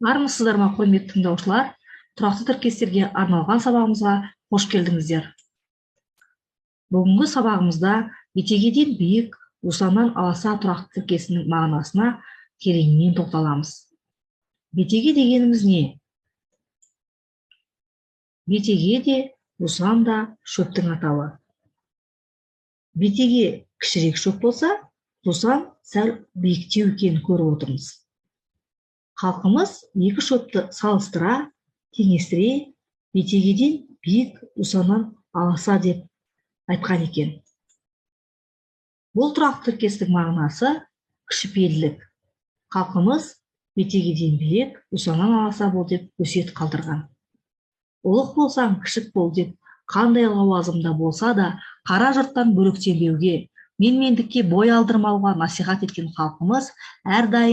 Армысыздар ма, құрметті тыңдаушылар! Тұрақты тіркестерге арналған сабағымызға қош келдіңіздер. Бүгінгі сабағымызда бетегеден биік, жусаннан аласа тұрақты тіркесінің мағынасына тереңінен тоқталамыз. Бетеге дегеніміз не? Бетеге де, жусан да шөптің атауы. Бетеге кішірек шөп болса, жусан сәл биіктеу екенін көріп отырмыз. Халқымыз екі шөпті салыстыра, теңестіре бетегеден биік, жусаннан аласа деп айтқан екен. Бұл тұрақты тіркестің мағынасы кішіпейілділік. Халқымыз бетегеден биік, жусаннан аласа бол деп өсиет қалдырған. Ұлық болсаң, кішік бол деп қандай лауазымда болса да қара жұрттан бөлектенбеуге, менмендікке бой алдырмауға насихат еткен халқымыз әрдайым